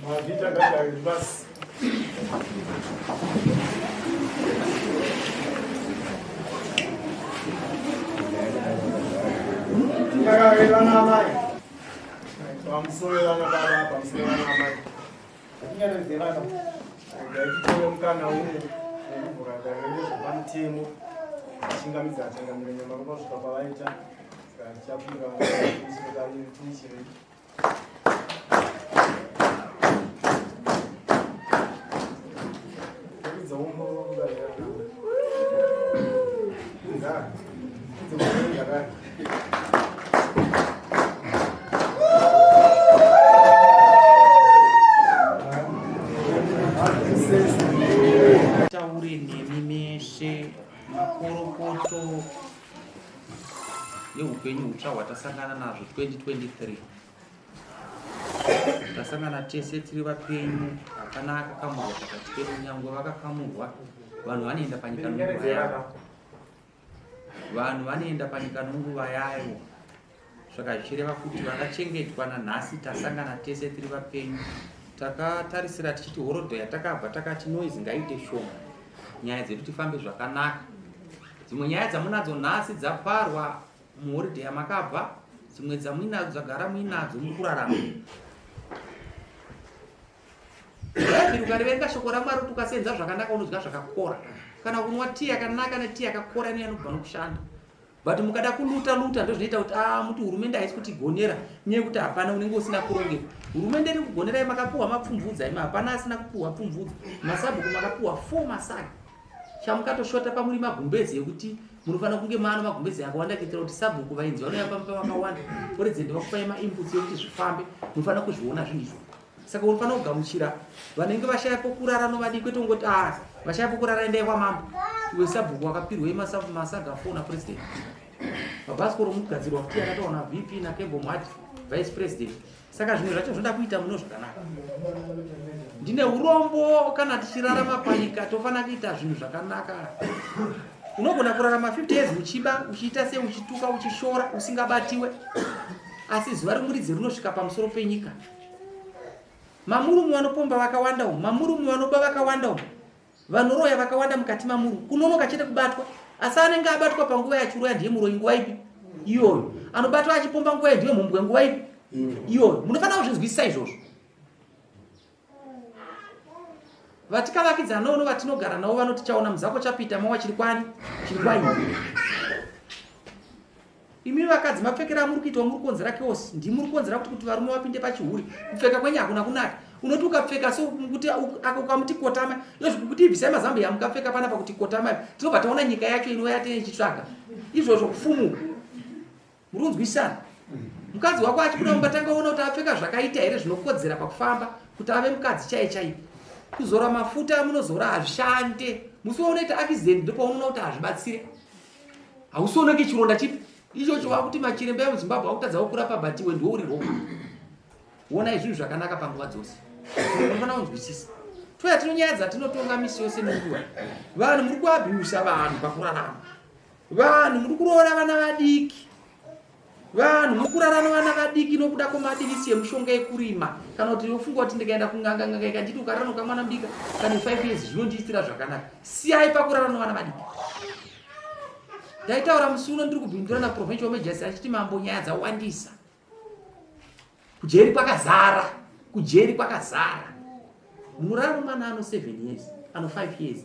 Mazvita ngagare basi. Ngagare vana amai. Pamusoro vana baba, pamusoro vana amai. Inyanozevana. Ngaititore mukana uno wekuvhura dare rezvepamutemo. Chingamidza changamire nyama kusvika pavaita. Saka tichafunga tichire. Taure nemi meshe makorokoto yeupenyu hutsva hwatasangana nazvo 2023 tasangana tese tiri vapenyu hapana akakamurwa pakati pedu nyangwe vakakamurwa vanhu vanoenda panyika nonguva yavo vanhu vanoenda panyika nonguva yayo saka zvichireva kuti vakachengetwa nanhasi tasangana tese tiri vapenyu takatarisira tichiti horodho yatakabva takati noise ngaiite shoma nyaya dzedu tifambe zvakanaka dzimwe nyaya dzamunadzo nhasi dzaparwa muhoridhe yamakabva dzimwe dzamuinadzo dzagara muinadzo mukurarama bhaibheri ukariverenga shoko ramwari kuti ukasenza zvakanaka unodya zvakakora kana kunwa tii yakanaka netii yakakora ino yanobva nokushanda but mukada kuluta luta ndozvinoita kuti ah muti hurumende haisi kutigonera nyaya yekuti hapana unenge usina kurongeka hurumende iri kugonerai makapuhwa mapfumvudza imi hapana asina kupuhwa pfumvudza masabhuku makapuhwa four masaga chamukatoshota pamuri magumbezi ekuti munofanira kunge maano magumbezi akawanda kuitira kuti sabhuku vainzi vanouya pamba vakawanda president vakupai mainputs ekuti zvifambe munofanira kuzviona zvinhu izvo saka unofanira kugamuchira vanenge vashaya pokurara novadii kwete kungoti ah vashaya pokurara endai kwamambo iwe sabhuku wakapirwei masaga fo napresident mabhasikoro mugadzirwa kuti akataona vp nakebo mhati vice president saka zvimwe zvacho zvinoda kuita muno zvakanaka ndine urombo kana tichirarama panyika tofanira kuita zvinhu zvakanaka unogona kurarama 50 years uchiba uchiita sei uchituka uchishora usingabatiwe asi zuva remuridzi rinosvika pamusoro penyika mamurume vanopomba vakawanda umu mamurume vanoba vakawanda umu vanoroya vakawanda mukati mamuru kunonoka chete kubatwa asi anenge abatwa panguva yachiroya ndiye muroyi nguva ipi iyoyo anobatwa achipomba nguva ndiye mhombwe nguva ipi iyoyo munofanira kuzvinzwisisa izvozvo vatikavakidzanawo novatinogara navo vanoti chaona muzako chapita mawa chiri kwani chiri kwaini Imi vakadzi mapfekero amuri kuitwa muri kukonzera chaos, ndimi muri kukonzera kuti kuti varume vapinde pachihure. Kupfeka kwenyu hakuna kunaka. Unoti ukapfeka so kuti ukamuti kotama, izvozvo kuti ibvisai mazambiya mukapfeka panapa kuti kotama, tinobva taona nyika yacho inouya tine ichitsvaga. Izvozvo kufumuka. Muri kunzwisana? Mukadzi wako achibuda mumba tanga ona kuti apfeka zvakaita here zvinokodzera pakufamba kuti ave mukadzi chaiye chaiye. Kuzora mafuta amunozora hazvishande. Musi waunoita accident ndopaunoona kuti hazvibatsire. hausioneki chironda chipi ichocho wakuti machiremba emuzimbabwe akutadza kukurapa but iwe ndiwo uri wrong wonai zvinhu zvakanaka panguva dzose unofanira kunzwisisa toya tino nyaya dzatinotonga misi yose nenguva vanhu muri kuabhiusa vanhu pakurarama vanhu muri kuroora vana vadiki Vanhu mukurara nevana vadiki nokuda kwemadivisi emushonga ekurima kana kuti yofunga kuti ndikaenda kun'anga n'anga ikanditi ukarara nokamwana mudika kane 5 years zvinondiitira zvakanaka. Siyai pakurara nevana vadiki. Ndaitaura musi uno ndiri kubhindura naprovincial major achiti mambo nyaya dzawandisa. Kujeri kwakazara, kujeri kwakazara. Munorara nomwana ano 7 years, ano 5 years.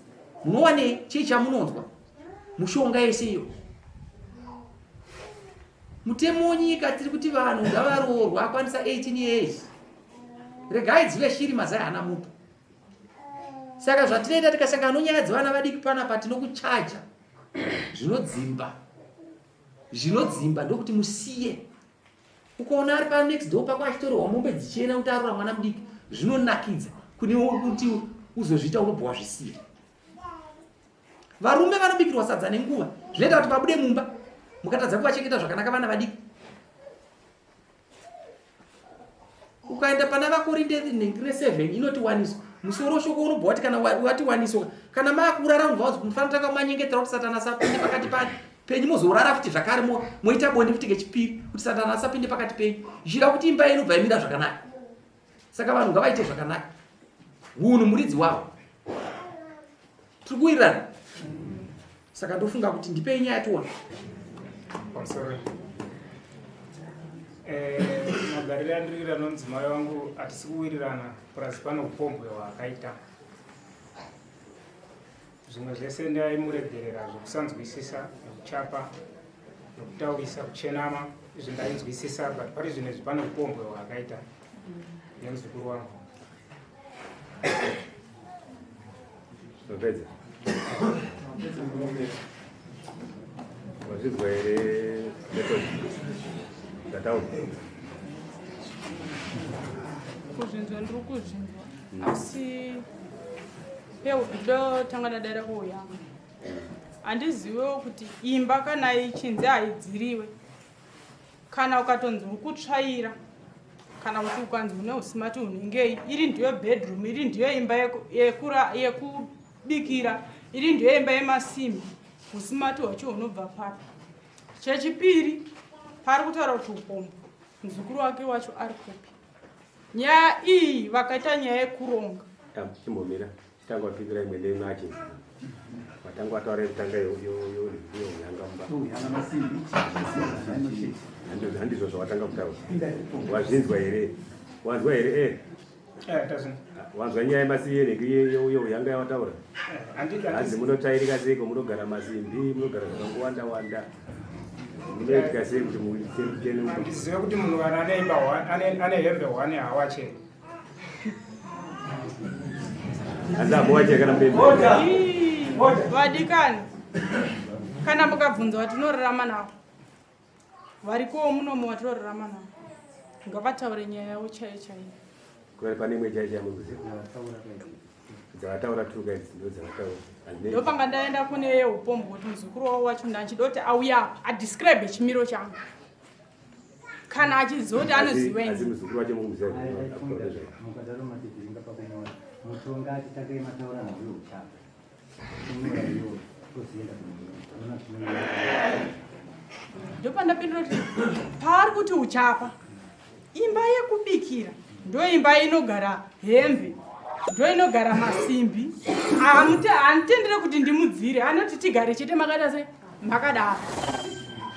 Munowanei? Chii chamunonzwa? Mushonga yese iyo. Mutemo wenyika tiri kuti vanhu ngavaroorwa akwanisa 18 years. Regai dzive shiri mazai haana muto. Saka zvatinoita tikasangana nonyaya dzevana vadiki panapa tinokuchaja zvinodzimba. Zvinodzimba ndokuti musiye. Ukaona ari pa next door pako achitorerwa mombe dzichienda kuti arora mwana mudiki zvinonakidza kune kuti uzozviita unobva wazvisiya. Varume vanobikirwa sadza nenguva zvinoita kuti vabude mumba mukatadza kuvachengeta zvakanaka vana vadiki. Ukaenda pana vaKorinde nhengire 7 inoti waniso musoro shoko unobva wati kana wati waniso kana maakurara unobva wanzi mufanira tanga manyengetera kuti satani asapinde pakati pani penyu mozorara futi zvakare moita bonde futi kechipiri kuti satani asapinde pakati penyu zvichida kuti imba yenyu ubva imira zvakanaka. Saka vanhu ngavaite zvakanaka, hunhu muridzi wavo. Tiri kuwirirana. Saka ndofunga kuti ndipei nyaya tiona. Pamusoro. Eh, magariro andiri nomudzimai wangu hatisi kuwirirana plus pane upombwe hwaakaita. Zvimwe zvese ndaimuregerera zvekusanzwisisa nekuchapa nekutaurisa kuchenama izvi ndainzwisisa but pari zvino izvi pane upombwe hwaakaita nemuzukuru wangu. Mapedza? Wazvinzwa here method dzataura? Kuzvinzwa ndiri kuzvinzwa asi ndotanga ndadaira kuuya handizivewo kuti imba kana ichinzi haidziriwe kana ukatonzi uri kutsvaira kana kuti ukanzi une usimati unengei iri ndiyo bedroom iri ndiyo imba yekubikira iri ndiyo imba yemasimbi usimati hwacho hunobva papi chechipiri paari kutaura kuti upombwe muzukuru wake wacho ari kupi nyaya iyi vakaita nyaya yekuronga chimbomira chitanga wapindura imwe neimwe achinzi watanga wataura yekutanga youyanga mumba handizvo zvawatanga kutaura wazvinzwa here wanzwa here e wanzwa nyaya yemasiyeneki youyanga yawataura hanzi munotsvairika seiko munogara masimbi munogara zvakangowanda wanda munoitika sei kuti muitene handizive kuti munhu kana ane imba ane hembe hwane hawacheni hanzi hamuwache kana mune vadikani kana mukabvunza vatinorarama navo varikowo munomu vatinorarama navo ngavataure nyaya yavo chaiyo chaiyo Kwari pane imwe chaiyo chaiyo mukuziva dzavataura tuka idzi ndo dzavataura ndopanga ndaenda kune yeupombwe kuti muzukuru wavo wacho ndachida kuti auya apa adescribe chimiro changu kana achiziva kuti anoziva asi muzukuru wacho mukumuziva mukadaro mativiringa pakunyora mutonga achitanga mataura nayo uchapa kunyora iyo tozienda ndopandapindura kuti paari kuti uchapa imba yekubikira ndoimba inogara hembe ndoinogara masimbi handitendere kuti ndimudzire anoti tigare chete makaita se makadaro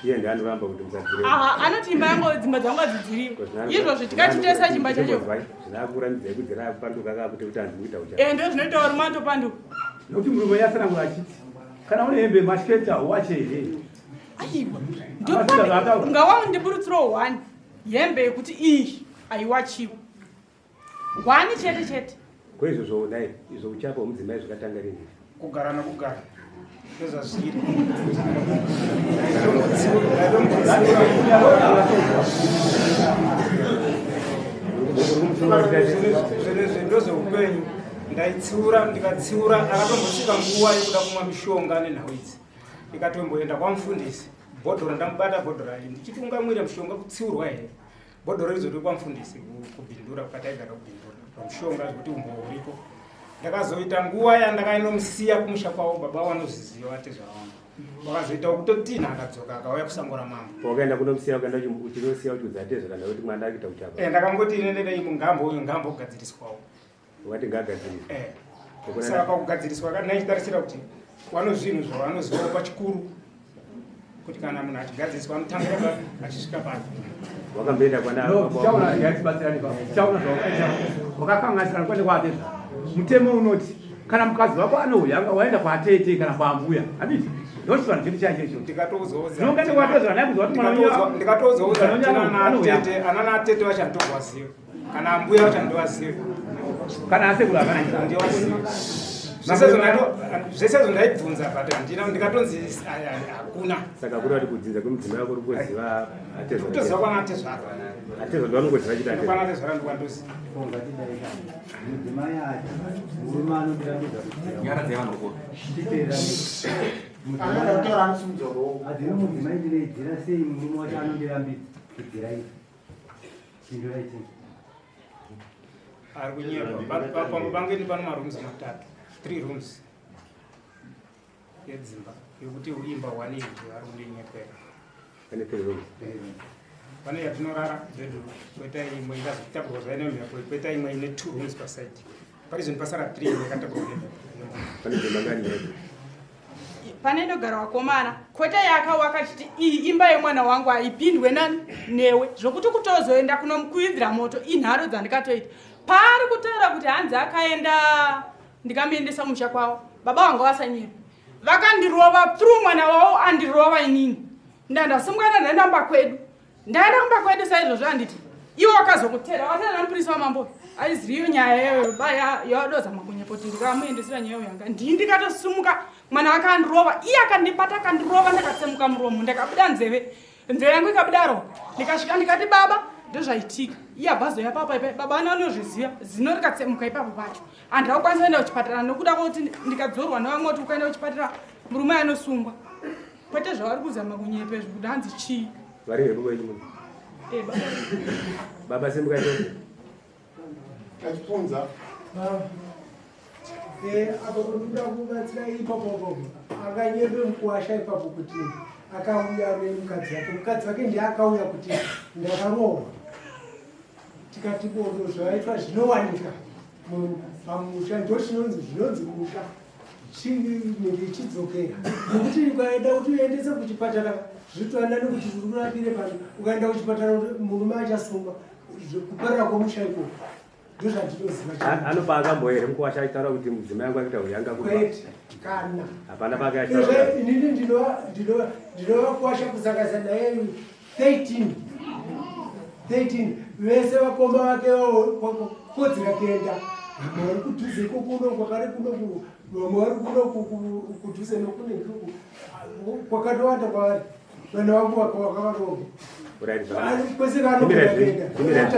iye ndianoramba kuti musadzire anoti imba yangu dzimba dzangu adzidziriwe izvozvo tikachitesa chimba chacho zvinakuramidzai kudzira kupanduka kakuti kuti hanzi kuita ucha eh ndo zvinoita varume anotopanduka nokuti murume yatsanangura achiti kana une hembe masheta wache here aiwa ngawandiburutsirawo one hembe yekuti iyi aiwachiwa hwani chete chete ko izvozvo dai izvo uchapa wemudzimai zvakatanga rini kugara nokugara ndozvazviri zvinezvi ndozveupenyu ndaitsiura ndikatsiura akatombosvika nguva yekuda kumwa mishonga nenhau idzi ndikatomboenda kwamufundisi bhodhoro ndamubata bhodhoro iri ndichiti ungamwire mushonga kutsiurwa here bhodhoro rizoti kwamufundisi kubhindura kwataigara kubhindura pamushonga zvekuti umbo uripo ndakazoita nguva yandakainomusiya kumusha kwavo baba vanozviziva tezvara wangu vakazoita kutotinha akadzoka akauya kusango ramambo wakaenda kunomusiya ukaenda uchinosiya uchiudza tezvara ndakuti mwana akuita kuchapa eh, ndakangoti inenedai mungambo uyu ngambo kugadziriswawo Wati ngagadziriswe. Eh. Saka pakugadziriswa kana ndichitarisira kuti wano zvinhu zvavanoziva pachikuru kuti kana munhu achigadziriswa anotangira pa achisvika pano. Wakamboenda kwana No, tichaona yatibatsirani pa. Tichaona zvawakaita. Wakakanganisana kwende kwaatezva. Mutemo unoti kana mukadzi wako anouyanga waenda kwaatete kana kwaambuya. Handiti? Ndochivanhu chedu chaicho icho. Ndikatoudzwa Ndinonga ndikwatezva naye kuzwa kuti mwana uya. Ndikatoudzwa Anonyanya anana tete vacho handitovaziva. Kana ambuya vacho handivazivi. Kana asekuru havana. Handivazivi. Zvese izvo ndaibvunza but handina ndikatonzi hakuna. Saka kuri vati kudzinza kwemudzimai wako uri kuziva atezvara. Kutoziva kwana atezvara. Atezvara ndoanongoziva chete atezvara. Kwana atezvara ndokwandoziva. Ngatidai kana mudzimai ati murume anondirambidza kuti nyara dzevanhu ukuru. Adzino mudzimai ndinoidzira sei murume wacho anondirambidza kudzira ii pindurai chii ari kunyepa pangeni pano marooms matatu three rooms yedzimba yekuti imba one iyi ari kundinyepera pane three rooms pane yatinorara bedroom kwoita imwe ikazotakurwa zvayo nemhepo kwoita imwe ine two rooms paside pari zvinhu pasara three imwe yakatakurwa nemhepo pane dzimba ngani Pane inogara vakomana kwete yaakawaka chiti iyi imba yemwana wangu haipindwe nani newe zvokuti kutozoenda kunomukuidzira moto inharo dzandikatoita paari kutaura kuti hanzi akaenda ndikamuendesa kumusha kwavo baba vangu vasanyepa vakandirova through mwana wavo andirova inini ndandasungana ndaenda kwedu Ndaenda kumba kwedu saizvozvo handiti iwo wakazokutera watera namupurisa wamambo aiziriyo nyaya iyoyo baya yawadozama kunyepa kuti ndikamuendesera nyaya yanga ndii ndikatosumuka mwana wake andirova iye akandibata akandirova ndakatsemuka muromo ndakabuda nzeve nzeve yangu ikabuda ropa ndikasvika ndikati baba ndozvaitika iye abva azoya papa ipa baba ana anozviziva zino rikatsemuka ipapo pacho handina kukwanisa kuenda kuchipatara nokuda kwekuti ndikadzorwa nevamwe kuti ukaenda kuchipatara murume anosungwa kwete zvavari kuzama kunyepa izvo kuti hanzi chii vari here kwenyu muno eh, baba baba simuka chose achipunza eh, apo kunoda kubatsira ipapo apo akanyepe mukuwasha ipapo kuti akauya nemukadzi wake mukadzi wake ndiye akauya kuti ndakarohwa tikati bodo zvaitwa zvinowanika pamusha ndochinonzi zvinonzi musha chinenge chidzokera nekuti ukaenda kuti uendese kuchipatara zvitoenda nekuti uri kurapire pano ukaenda kuchipatara murume achasungwa kuparira kwomusha ikoko ndozvandinoziva anopa akambo here mukuwasha achitaura kuti mudzimai wangu akuita uyanga kwete kana hapana paake achitaura inini ndinovakuwasha kusakasa naye 13 13 vese vakoma vake kodzera kuenda vamwe vari kudhuze ikokuno kwakari kuno vamwe vari kuno kudhuze nokune kwakatowanda kwavari vana vangu vakavaroge kwese kaanogona kuenda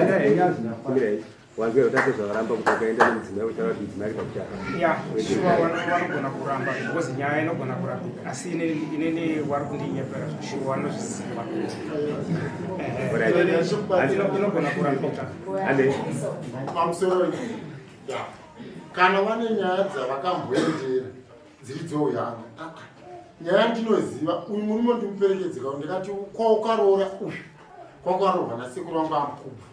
Wanzwe utate zvavaramba kuti ukaenda nemudzimai uchitaura kuti mudzimai ari pakuchata. Ya, shuwa vanogona kuramba because nyaya inogona kurambika asi inini wari kundinyepera zveshuwa vanozviziva. Inogona kurambika. Ande. Pamusoro ya. Kana vane nyaya dzavakamboendera dziri dzouyanga. Ah, ah. Nyaya ndinoziva uyu murume ndimuperekedze kawo ndikati kwaukaroora uyu kwaukaroorwa nasekuru vangu amukubva.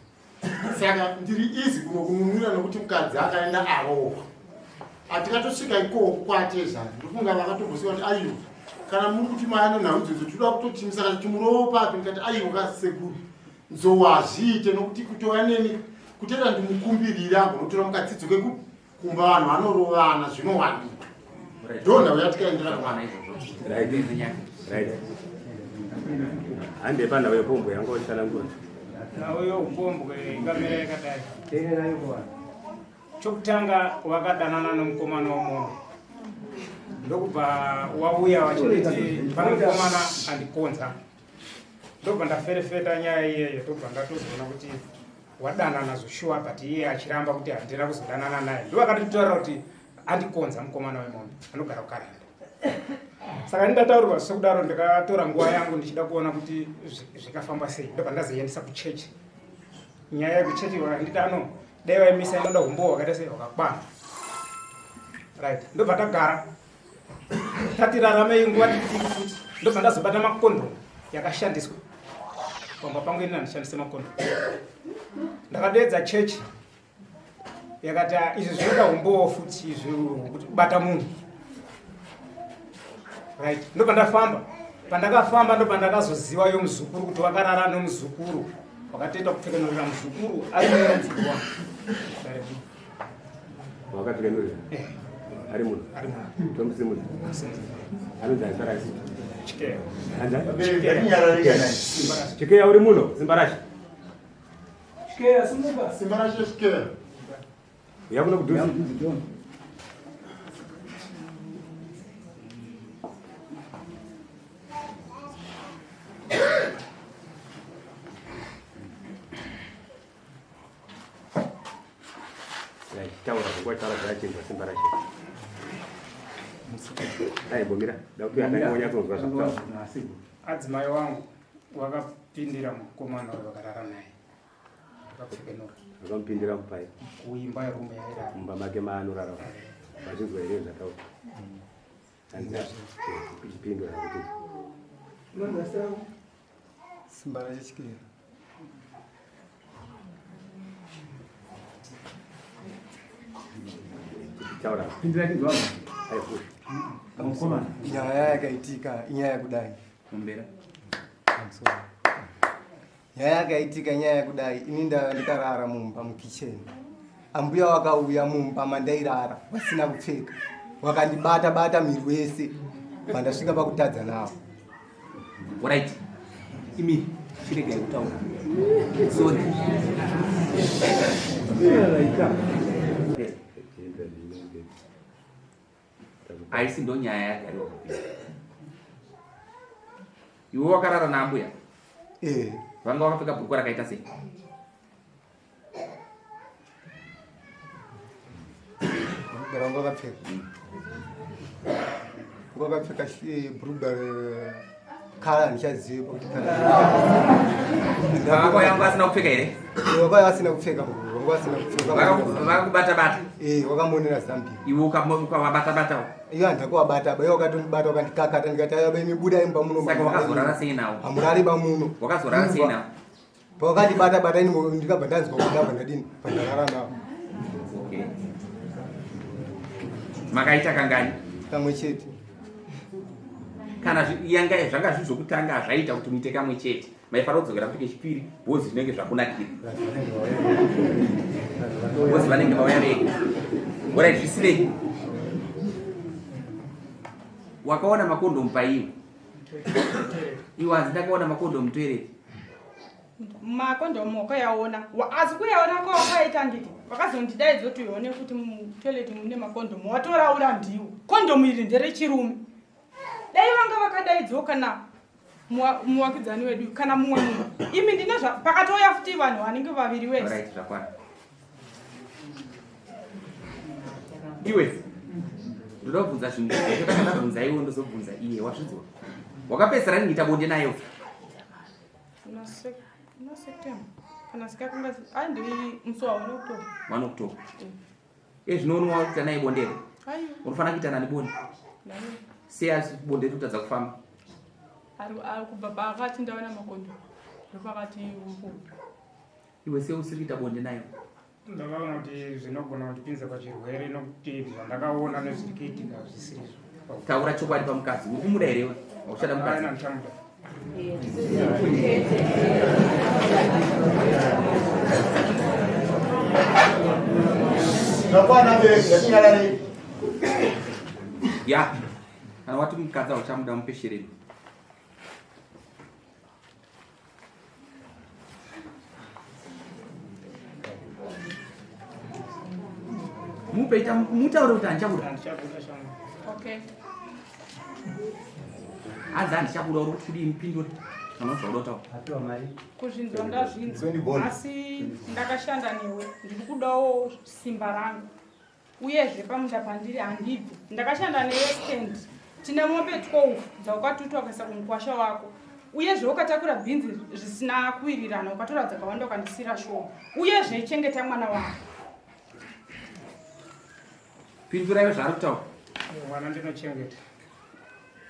saka ndiri easy kunokununura nekuti mukadzi akaenda arohwa atikatosvika ikoko kwatezvana ndokunga vakatombosiwa kuti aiwa kana muri kuti mai anenhau idzodzo tinoda kutotimisa kana timurowo papi ndikati aiwa kasekuru nzou hazviite nokuti kutouya neni kutoita ndimukumbirire agonotora mukadzi dzoke kumba vanhu vanorovana zvinowanikwa ndonhau yatikaendera kumwana izvozvo hande panhau yepombwe yanga uchitsanangura nhau youpombwe ingamira yakadai chokutanga wakadanana nomukomana womombe ndokubva wauya wachinditi pane mukomana andikonza ndobva ndaferefeta nyaya iyeyo tobva ndatozoona kuti wadanana zvoshuwa but iye achiramba kuti handina kuzodanana naye ndovakatitaurira kuti andikonza mukomana wemombe anogara kukaranda saka ndindataurirwa sekudaro ndikatora nguva yangu ndichida kuona kuti zvikafamba sei ndobva ndazoiendesa kuchechi nyaya yekuchechi handiti ano dai vaimisa inoda umbowo hwakaita sei hwakakwana right ndobva tagara tati raramei nguva diki futi ndobva ndazobata makondom yakashandiswa pamba pangu ini handishandise makondom ndakadeedza chechi yakati ah, izvi zvinoda umbowo futi izvi kuti bata munhu right ndobva ndafamba pandakafamba ndobva ndakazoziva yo muzukuru kuti wakarara nomuzukuru wakatoita kupfekenurira muzukuru ari muzukuru wangu Wakapfekenurira eh. ari munhu ari munhu tomusimudza anonzi ani Chikeya Chikeya uri muno simba rashe Shikeya simuka. Simba racho shikeya. Uya kuno kudhuze. Taura zvekuwa taura zvachinzwa simba racho. Dai bomira, da kuti atange wonyatsonzwa zvakutaura. Adzimai wangu wakapindira mukomana uyo vakarara naye. Vakapfekenura. Vakamupindira mupai. Kuimba yerume yairara. Mumba make maanorara. Vachinzwa here zvataura? Chipindura kuti. Simba racho chikera. Taura. Pindura tinzwa. Aifushi. Mukomana. Nyaya yakaitika inyaya yekudai. Mumbera. Nyaya yakaitika inyaya yekudai. Ini ndikarara mumba mukicheni. Ambuya wakauya mumba mandairara vasina kupfeka. Wakandibata bata miri wese. Pandasvika pakutadza navo. Alright. Imi chiregai kutaura. Sorry. Haisi ndo nyaya yagariwa kupinda. Iwe wakarara naambuya? Eh. Vanga vakapfeka bhurukwa rakaita sei? Bhurugwa rangu vakapfeka. Vakapfeka bhurugwa kala handichazivi pakuti kala. Vanga yangu asina kupfeka here? Vanga asina kupfeka vanga asina kupfeka. Vakakubata bata. Eh, wakamonera Zambia. Iwe ukavabata batawo. Iwe handakuvabata ba, iwe wakatondibata wakandikakata ndikati aiwa imi budai mumba muno. Saka wakazorara sei nawo? Hamurari ba muno. Wakazorara sei nawo? Pawakandibata bata ini ndikabva ndanzwa kuda bva ndadini bva ndarara nawo. Okay. Makaita kangani? Kamwe chete. Kana yanga zvanga zviri zvokutanga hazvaita kuti muite kamwe chete. Maifanira kudzokera futi kechipiri because zvinenge zvakunakira. Because vanenge vauya vega. Alright, zvisinei. Wakaona makondomu paiwe? Iwe hanzi ndakaona makondomu toilet. Makondomu wakayaona. Asi kuyaona kwawakaita nditi vakazondidaidza kuti uone kuti mutoilet mune makondomu watoraura ndiwo. Kondomu iri nderechirume. Dai vanga vakadaidzwa kana muwakidzani wedu kana mumwe munhu. Imi ndine pakatouya futi vanhu vanenge vaviri wese. Right, zvakwana. Iwe ndoda kubvunza zvinhu ndakabvunza iwe ndozobvunza iye wazvinzwa. Wakapedzisira rini kuita bonde nayo? Muna September. Kana sikakunga ai ndi musi wa 1 October. 1 October. Zvino unowa kuita naye bonde here? Aiwa. Unofanira kuita nani bonde? Naye. Sei asi bonde riri kutadza kufamba? Ari kubva paakati ndaona makondo. Ndopakati uri. Iwe sei usiri kuita bonde nayo? Ndakaona kuti zvinogona kundipinza pachirwere nokuti zvandakaona nezviri kuitika zvisirizvo. Taura chokwadi pamukadzi. Uri kumuda here iwe? Hauchada mukadzi? Haina, ndichamuda. Zvakwana bereki, ngatinyararei. Ya. Kana wati mukadzi hauchamuda mupe shereni. Mupe ita mutaure kuti handichabuda. Handichabuda shamwari. Okay. Hanzi handichabuda uri kuti kudii mupindure. Kana zvauri kutaura. Apiwa mari. Kuzvinzwa ndazvinzwa asi ndakashanda newe ndiri kudawo simba rangu uyezve pamunda pandiri handibvi. Ndakashanda newe stand tine mombe 12 dzaukatuta ukaisa kumukwasha wako uyezve ukatakura bhinzi zvisina kuwirirana ukatora dzakawanda ukandisira shoma uyezve chengeta mwana wako. Pindurai zvaari kutaura. Mwana ndinochengeta.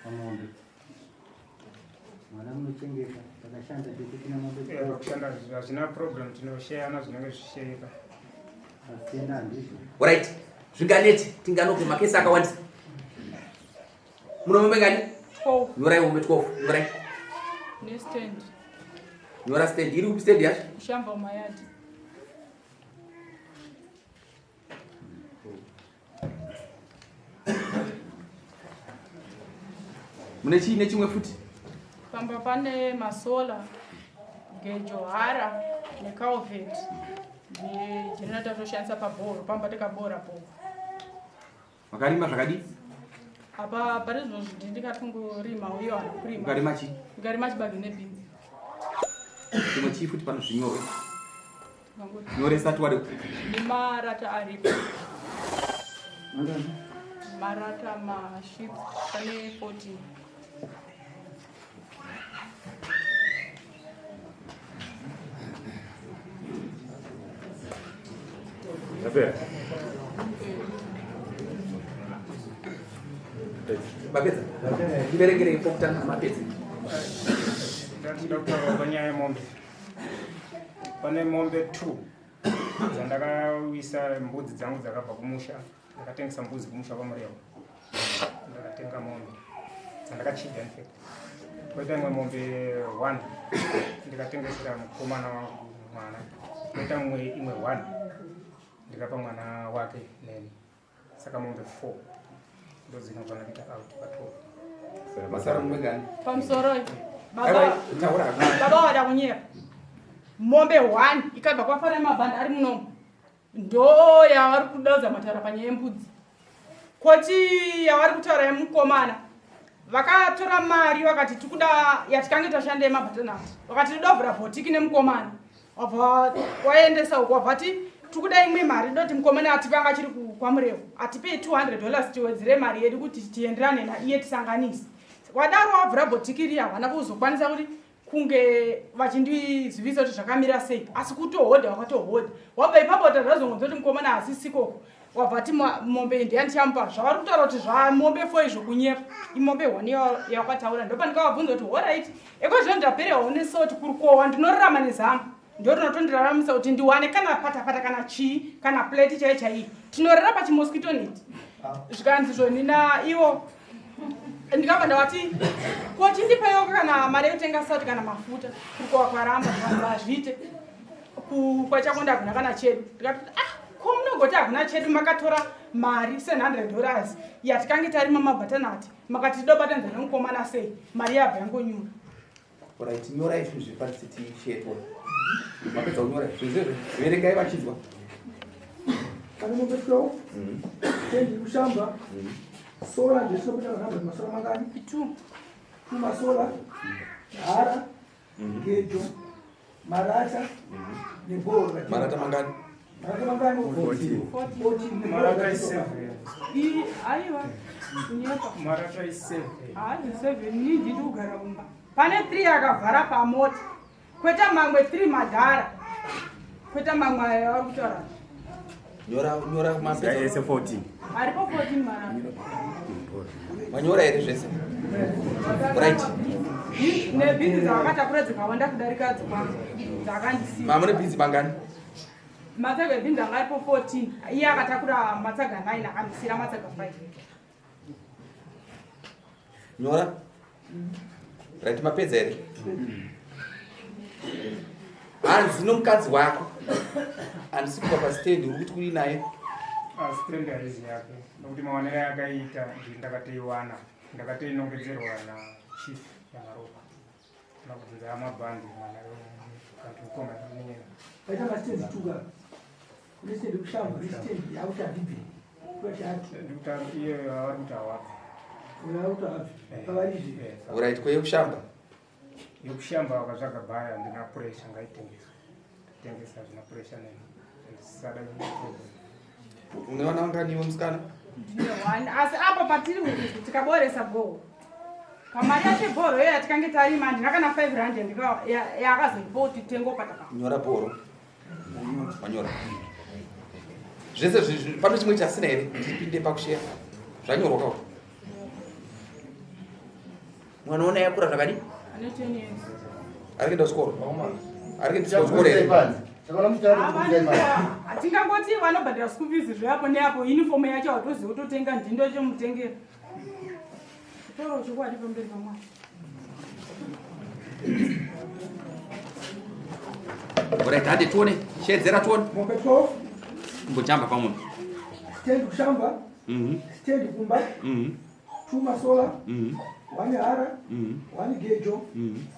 Pamombe. Mwana munochengeta takashanda tese tine mombe. Pakushanda hazvina problem tinosheyana zvinenge zvichisheyeka. Asiyana handizvo. Alright. Zvinganeti tinganoke makesi akawandisa. Muno mombe ngani? 12. Nyorai mombe 12. Nyorai. Ne stand. Nyora stand. Iri kupi stand yacho? Kushamba mayadi. Mune chii nechimwe futi? Pamba pane masola, gejo, hara Necalvet negenerator toshandisa pabhoro pamba tikabora bhoro. Makarima zvakadii? Apa pari zvino ndikatongorima uye vanhu kurima. Ukarima chii? Ndikarima chibage nebhinzi. Chimwe chii futi pano zvinyorwe? Nyoresa tiwade. Nemarata aripo. Marata masheets pane 14. Yapera. Mapedza? Ndiverengerei pokutanga mapedza. Ndinoda kutaura panyaya yemombe. Pane mombe 2 dzandakawisa mbudzi dzangu dzakabva kumusha. Ndakatengesa mbudzi kumusha kwaMurewa. Ndakatenga mombe dzandakachinja in fact. Koita imwe mombe 1 ndikatengesera mukomana wangu mwana. Koita imwe imwe 1 ndikapa mwana wake neni. Saka mombe 4 ndodzinogona kuita out pa 12. Masara mumwe gani? Pamusoro baba taura. Baba wada kunyepa. Mombe 1 ikabva kwafara mabhanda ari munomu. Ndo yavari kudaudza mataura panyaya yembudzi. Koti yavari kutaura yemukomana. Vakatora mari vakati tikuda yatikange tashanda yemabhatanati. Vakati toda kuvhura bhotiki nemukomana. Wabva waendesa uko wabva ti tikuda imwe mari doti mukomana atipe anga achiri kwaMurewa. Atipei $200 tiwedzere mari yedu kuti tienderane naiye tisanganise. Wadaro wavhura bhotiki riya havana kuzokwanisa kuti kunge vachindizivisa kuti zvakamira sei asi kutohodha wakatohodha wabva ipapo tazvazongonzwa kuti mukomana hasisikoko wabva ti mombe ndiya ndichamupa zvavari kutaura kuti zvamombe fo izvo kunyepa imombe hwani yakwataura ndopandikavabvunza kuti horaiti eko zvino ndaperewa nesoti kurikowa ndinorarama nezama ndo rinotondiraramisa kuti ndiwane kana patapata kana chii kana plate chaiyo chaiyo tinorara pachimosquito net zvikanzi zvonina ivo ndikabva ndavati ko chindipaiwo kana mari yekutenga sati kana mafuta kurikowa kwaramba zvikanzi hazviite kwachakonda hakuna kana chedu ndikati ah ko munogoti hakuna chedu makatora mari $700 yatikange tarima mabhatanati makati tobatanidza nemukomana sei mari yabva yangonyura. Right, nyorai zvinhu zviri parisiti shetwa. Mapedza kunyora zvinhu zvezvo verengai vachinzwa. Pane mombe 12, tendi kushamba, sola ndezvinokuita vanhu masora mangani? 2. 2 masola, hara, gejo, marata nebhoro. Marata mangani? Marata mangani? 14. 14. Marata is 7. Aiwa. Kunyepa. Marata is 7. Hazi 7 ni ndiri kugara kumba. Pane 3 akavhara pamota. Kweta mamwe 3 madhara. Kweta mamwe ayo ari kutaura. Nyora nyora mapedza. Ese 14. Aripo 14 marata. Manyora here zvese? Right. Nebhinzi dzavakatakura dzakawanda kudarika dzokwangu dzakandisiya. Mamune bhinzi mangani? Matsaga ebhinzi anga aripo 14. Iye akatakura matsaga 9 akandisiira matsaga 5. Nyora. Right, mapedza here? Hanzi nomukadzi wako. Handisi kubva pastand uri kuti kuri naye. Stand haizi yake nokuti maonero ayakaita ndakatoiwana ndakatoinongedzerwa nachief Nyamaropa makubvunza amabhandi mwana kanti mukoma nenyena. Paita mastendi tuka. Kune stendi kushamba nestendi yakuti handibve. Ndikuti iye vari kuti hawabve. Vari kuti hawabve. Pavarizve. Alright, ko yekushamba? Yekushamba vakatsvaga bhaya handina pressure ngaitengeswe. Tengesa hazvina pressure neni. Handisada problem. Une vana vangani iwe musikana? Ndine 1 asi apo patiri tikaboresa goho. Pamari yacho bhoro iyo yatikange tarima handina kana 5 rand yaakazondipa kuti tengo patapa. Nyora bhoro. Manyora. Zvese pane chimwe chasina here? Ndipinde pakusheya. Zvanyorwa kawo. Mwana ona yakura zvakadii? Ane 10 years. Ari kuenda kuchikoro? Ari kuenda kuchikoro here? Hatingangoti vanobhadhara school fees zveapo neapo uniform yacho hautozivi kutotenga ndindo chomutengera. Kutaura chokwadi pamberi pamwana. Alright, hande tione. Shedzera tione. Mombe 12, Kumbojamba pamwe. stand kushamba, stand kumba, 2 masola, 1 hara, 1 gejo,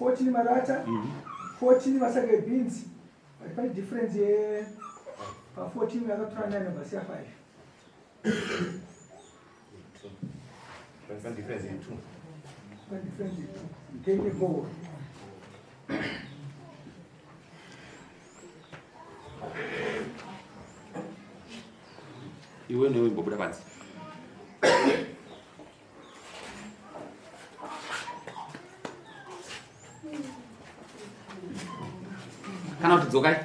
14 marata, 14 masaga ebhinzi, But pane difference ye pa 14 yakatora 9 vasiya 5. Pane difference ye 2. Pane difference ye 2. Then go. Iwe newe imbobuda panze. Kana kuti dzokai.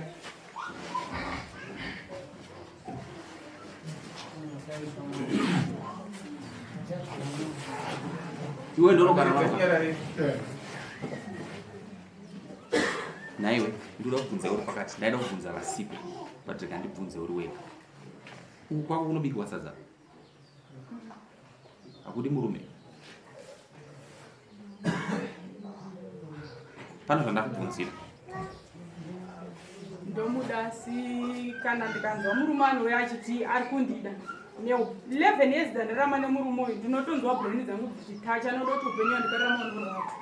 Iwe ndonogara Nhaiwe, ndinoda kubvunza uri pakati, ndaida kubvunza vasipo, but rega ndibvunze uri wega. Uku kwako kunobikwa sadza? Hakudi murume? Pane zvandakubvunzira. Ndomuda asi kana ndikanzwa murume anouya achiti ari kundida ne 11 years dzandarama nemurume uyu ndinotonzwa brain dzangu dzichitacha anoda kuti upenyu wandikararama unorwadza.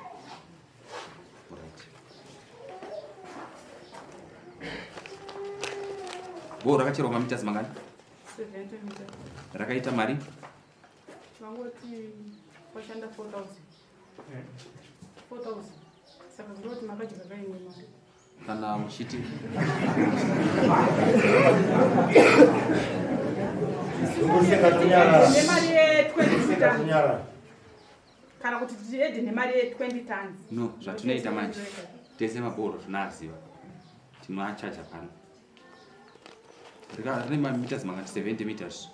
Bho rakacherwa mameters mangani? 70 meters. Rakaita mari? Vangoti washanda 4000. 4000. Saka zvinoti makadya kaimwe mari. Kana muchiti Nemari ye 20 tons. Kana kuti tiedhe nemari ye 20 tons. No, zvatinoita manje. Tese mabhoro tinoaziva. Tinoachaja pano. Rine mameters mangati 70 meters.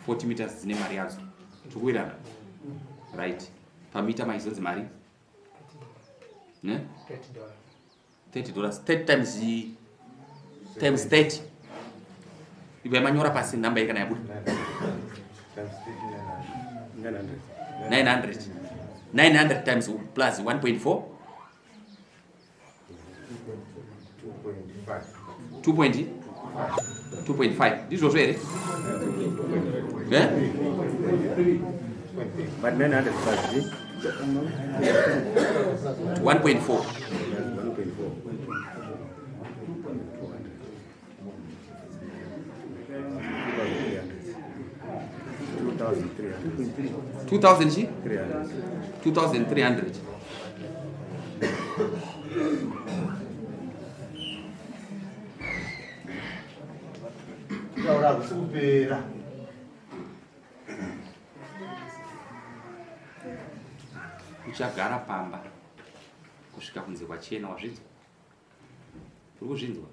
40 meters dzine mari yadzo. Tikuwirana. Right. Pamita maizonzi mari? Ne? $30. 30 times times 30. Ibva manyora pasi namba iyi kana yabuda. 900. 900. 900 times plus 1.4. 2.5. 2.5. Ndizvozvo here? Eh? But 900 plus 1.4. 1.4. 2300. 2000 chi? 300. 2300. Kutaura hakusi kupera. Uchagara pamba kusvika kunze kwachena, wazvinzwa? Uri kuzvinzwa?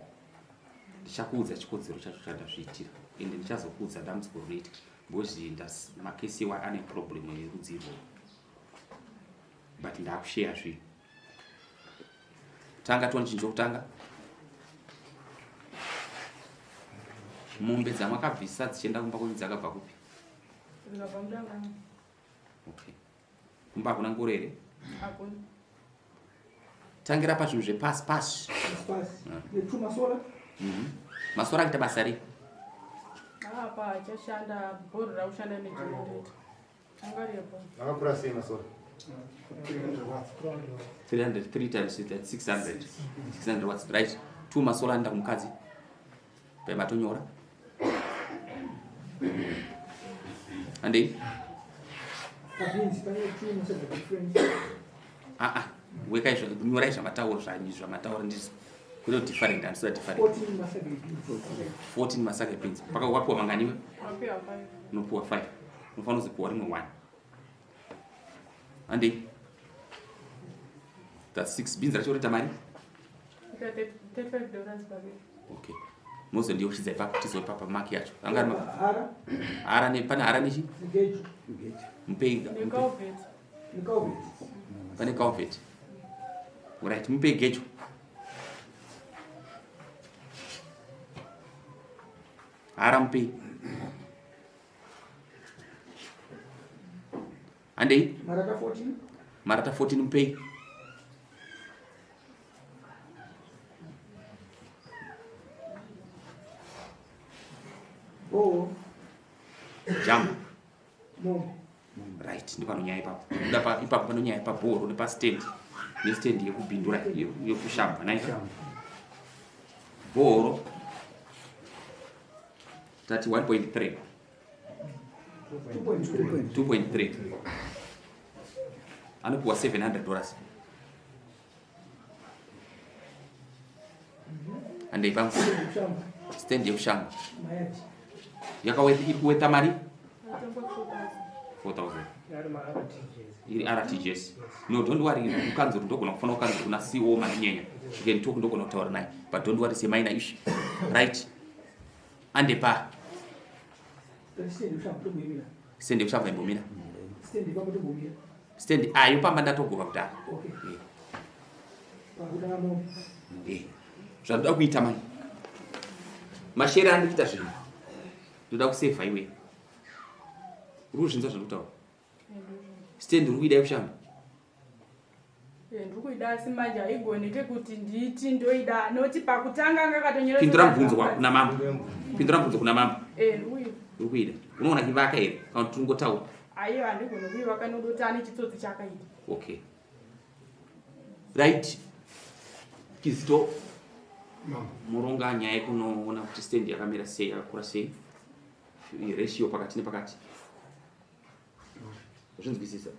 Ndichakuudza chikodzero chacho chandazviitira, ende ndichazokuudza dambudziko rinoitika because makesi iwa ane problem yerudzi irworwo, but ndakusheya zvinhu. Tanga tione chinhu chokutanga. Mombe dzamakabvisa dzichienda kumba kwenyu dzakabva kupi? Dzikabva mudanga. Okay. Kumba hakuna ngoro here? Hakuna. Tangira pazvinhu zvepasi pasi. Pasi. Netu masora. Masora akuita basa rei? Apa achashanda bhoro rakushanda negenerator. Angaripo. Akakura sei masora? 300 3 times that's 600. 600 watts, right? 2 masora anoenda kumukadzi. Pai matonyora. Andei? Pabeans pane two masaga difference. Ah ah. Wekai nyorai zvamataura zvanyu zvamataura ndizvo. Kune different, handisida different. 14 masaga beans. 14 masaga beans. Paka wapiwa manganiwe? Wapiwa 5. Unopiwa 5. Unofanira kuzopiwa rimwe 1. Andei? That's 6 beans racho roita mari? Ita $35 per week. Okay. Mozondiyeuchidza ipapo tizopa pa mark yacho. Anga ari Hara, hara ne pane hara nechi? negejo, Mupei Neculvert. neculvert. pane culvert. Right, mupei gejo. Hara mupei. Andei? Marata 14. Marata 14 mupei. Oh, Jamba. mombe. Right, ndipo nyaya ipapo. Kuda pa ipapo pano nyaya pabhoro nepa stand. Ne stand yekubhindura yekushamba, nai. Bhohoro tati 1.3 2.3 anopiwa 700 dollars andei pamwe stand yekushamba yakaweta iri kuweta mari 4000 iri rtgs no don't worry kukanzuru ndogona kufona kukanzuru kuna co manyenya you can talk ndogona kutaura naye but don't worry semaina issue right ande pa stand yekushamba imbomira stand ayo pamba ndatogova kudhara eh. Zvandoda kuita mani mashere andiri kuita zvinhu ndoda kusevha iwe uri kuzvinzwa zvandikutaura stand uri kuida yekushamba eh, ndiri kuida asi manje haigoneke kuti nditi ndoida noti pakutanga anga akatonyora pindura mubvunzo kuna mambo pindura mubvunzo kuna mambo eh, uri kuida unoona kivaka here kana kuti tingotaura aiwa handigone kuivaka nodoti ane chitsotsi chaakaita okay right kizito muronga nyaya yekunoona kuti stand yakamira sei yakakura sei ratio pakati nepakati wazvinzwisisa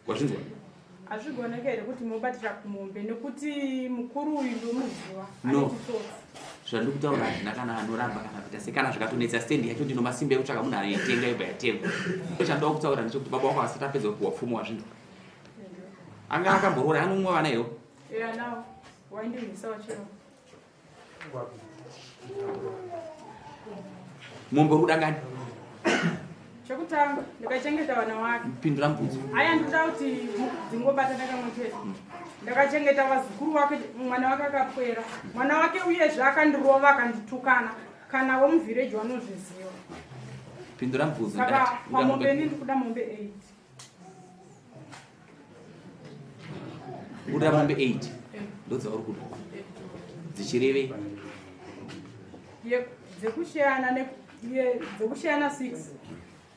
wazvinzwa hazvigoneke here kuti mobatira kumombe nekuti mukuru uyu ndomuziva no zvandiri kutaura hazvina kana anoramba kana kuita se kana zvikatonetsa stand yacho ndino masimba ekutsvaka munhu anoitenga yobva yatengwa chandoda kutaura ndechekuti baba wako asati apedza kupiwa pfumo wazvinzwa anga akamboroora anomwe vana here mombe uri kuda ngani chekutanga ndakachengeta vana wake pindura mubvunzo aya ndikuda kuti dzingobatana kamwe chete ndakachengeta vazukuru wake mwana wake akapwera mwana wake uyezve akandirova akanditukana kana womuvhireji vanozviziva pindura mubvunzo saka pamombe ini ndikuda mombe 8 Kuda mombe 8 ndodzauri kuda dzichirevei? Dzekusheyana dzekusheyana 6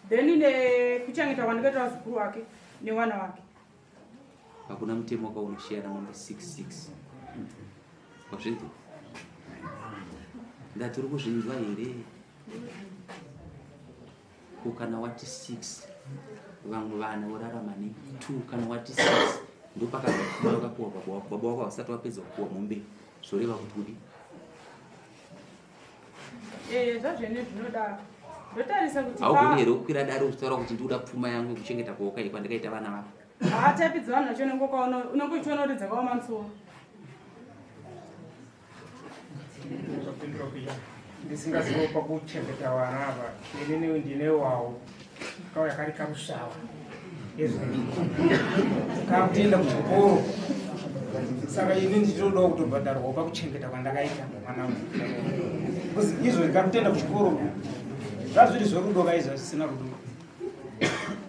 then nekuchengeta kwandikaita vazukuru wake newana wake. Hakuna mutemo wakaunosheyana mombe 6 6 wazvinzwa? Ndati uri kuzvinzwa here? Ko kana wati 6 vamwe vana vorarama ne 2 kana wati 6 ndopakazopfuma vakapuwa baba wako baba wako havasati vapedza kupuwa mombe zvoreva kuti kudi eh, zvazvene zvinodaro ndotarisa kuti haugoni here kukwira dare uchitaura kuti ndikuda pfuma yangu yekuchengeta kuoka kwandakaita vana vako haatapidza vanhu vacho unenge uchiona kuti dzakaoma musoro Ndisingazivo pakuchengeta vana ava inini ndine wawo kauya kari karusava kakutoenda kuchikoro saka ini ndichitodawo kutobhadharwawo pakuchengeta kwandakaita mwana uyu bcause izvo kakutoenda kuchikoro zvazviri zverudo kaizvo zvisina rudo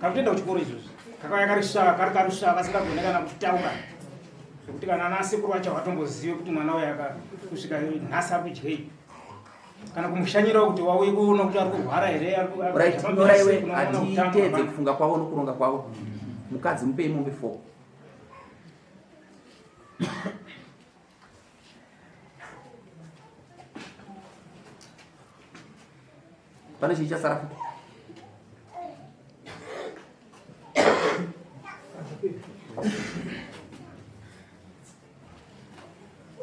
kakutoenda kuchikoro izvozvi kakauya kari svava kari karusvava kasingagone kana kutaura zvekuti kana ana sekuru vacho havatombozive kuti mwana uyu aka kusvika nhasi ari kudyei kana kumushanyirawo kuti wauye kuona kuti ari kurwara here right nyora iwe hatiteedze kufunga kwavo nokuronga kwavo mukadzi mupei mombe 4 pane chii chasara futi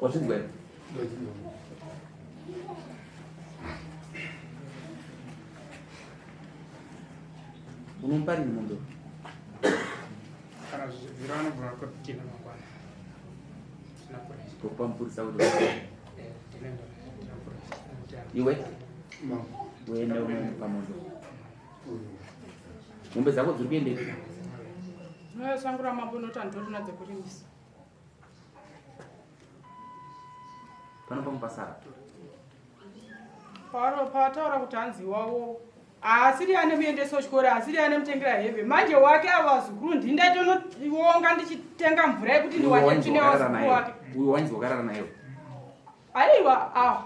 wazvinzwa here unomupa rini mombe kana zvichibvira anobvira kutina mangwana tokupa mupurisa kuti iwe uende unomupa mombe mombe dzako dziri kuendepi Sangura mambo unoti handorina dzekurimisa pano pamupasara pawataura kuti hanzi wawo haasiri ane muendesa kuchikoro haasiri ane mutengera hembe manje wake ava vazukuru ndini ndaitonoonga ndichitenga mvura yekuti ndiwache tsvine vazukuru wake uyu wainzi wakarara naye aiwa ah,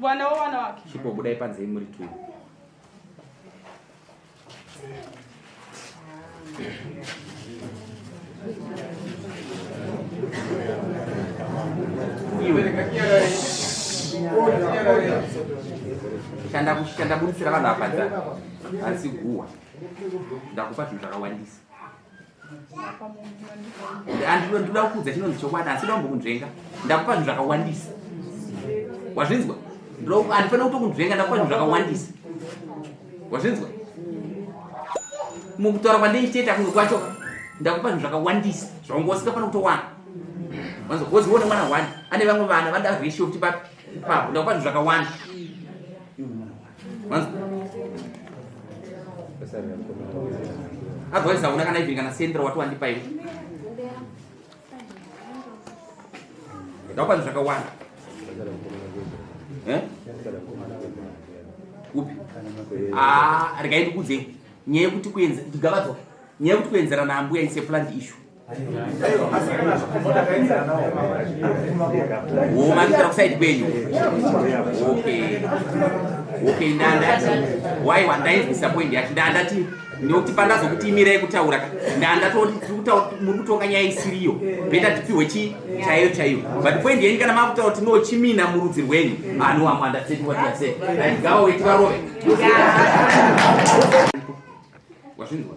vana wavana wake chipo budai panze muri two Chandaburitsira vanhu apa nzara asi guhwa. Ndakupa zvinhu zvakawandisa. Ndinoda kukuudza chinonzi chokwadi asi ndoda kumbokunzvenga. Ndakupa zvinhu zvakawandisa. Wazvinzwa? Handifanira kutokunzvenga ndakupa zvinhu zvakawandisa. Wazvinzwa? Mukutaura kwandeichitoita kunge kwacho ndakupa zvinhu zvakawandisa zvaunga usingafana kutowana. Wanzwa? Wozi uone mwana one ane vamwe vana vanoda ratio kuti papi papo ndakupa zvinhu zvakawanda. Wanzwa? Otherwise hauna kana even kana sendra wati wandipa iwe. Ndakupa zvinhu zvakawanda. Eh? Upi? Ah, regai ndikuudze nyaya yekuti kuenza ndigavadzoka. Nyaya yekuti kuenzerana ambuya is a planned issue. Oh, makutora kusaidi kwenyu. Okay. Okay, ndandati waiwa ndainzwisa point yacho ndandati nekuti pandazokuti imirai kutaura ka ndandatoti muri kutonga nyaya isiriyo beta tipiwe chi chaiyo chaiyo but point yenyu kana makutaura kuti no chimina murudzi rwenyu ano amwe andatseti what you have said right gawa weti varove wazvinzwa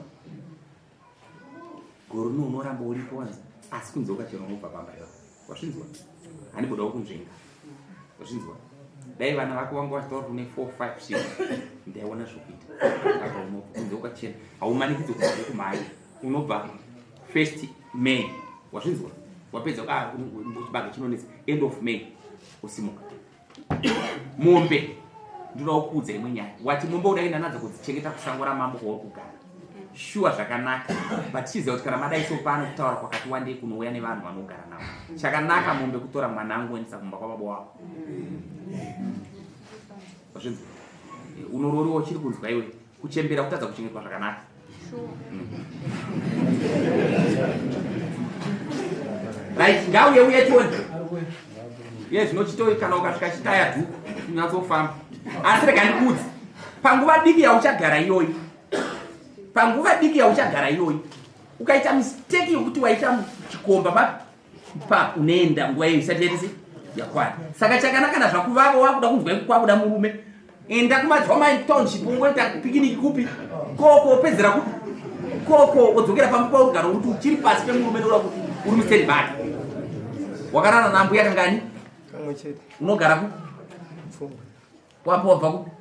gore rino unoramba uripo wanzi asi kunze ukachera unobva pamba iva wazvinzwa handibodawo kunzvenga wazvinzwa dai vana vako vanga vachitaura kune 4 5 6 ndaiona zvokuita apa unobva kunze ukachena haumanikidzwe kubva kumhai unobva first may wazvinzwa wapedza ah, chibage chinonetsa end of may usimuka mombe ndinoda kukuudza imwe nyaya wati mombe uda kuenda nadzo kudzichengeta kusango ramambo kwauri kugara shuwa zvakanaka but chiziva kuti kana madai so pano kutaura kwakati wandei kunouya nevanhu vanogara navo chakanaka mombe kutora mwana angu oendesa kumba kwababa wako zvinzi unororiwa uchiri kunzwa iwe kuchembera kutadza kuchengetwa zvakanaka Right, ngauye uye tione. Iye zvino chitoi kana ukasvika chitaya dhuku unyatsofamba. Asi rega ndikuudze. Panguva diki yauchagara iyoyi. Panguva diki yauchagara iyoyi. Ukaita mistake yokuti waita chikomba pa pa unoenda nguva iyo isati yaita sei yakwana. Saka chakanaka kana zvakuvava wakuda kunzwa kwakuda murume enda kumadzwa township ungoita pikiniki kupi koko wopedzera kupi koko wodzokera pamba paugara kuti uchiri pasi pemurume nokuda kuti uri musteri bake wakarara nambuya kangani unogara kupi wapo wabva kupi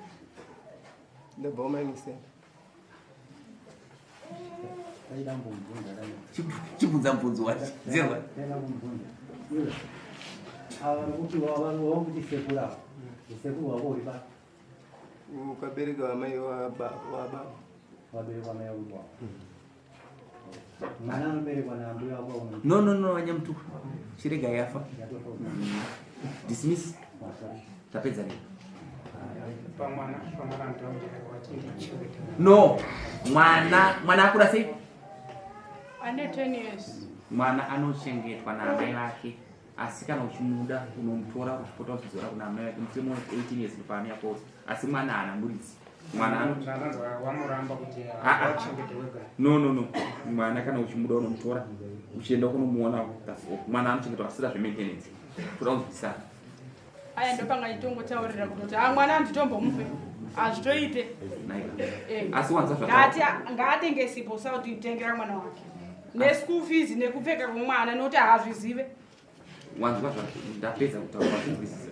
chibvunza mubvunzo wacho zerwa ukabereka wamai wababa waberekwa mai wababa mwana anoberekwa naambuya wako no no no vanyamutuka chirega yafa dismiss tapedza nei no mwana mwana akura sei ane 10 years mwana anochengetwa naamai vake asi kana uchimuda unomutora uchipota uchidzora kuna amai vake mutemo 18 years ndopaane yakoza asi mwana haana muridzi mwana wanoramba kuti ah, ah. achengete wega no no no mwana kana uchimuda unomutora uchienda kunomuona that's all mwana anochengetwa asira zvemaintenance toda kunzwisisana aya ndopanga nditongotaurira kutoti a ah, mwana anditombomupe hazvitoite eh. asi wanza ngaatenge sipo sauti tengera mwana wake neschool fees nekupfeka kwemwana nokuti haazvizive wanzwa zvandapedza kutaura wazvinzwisisa.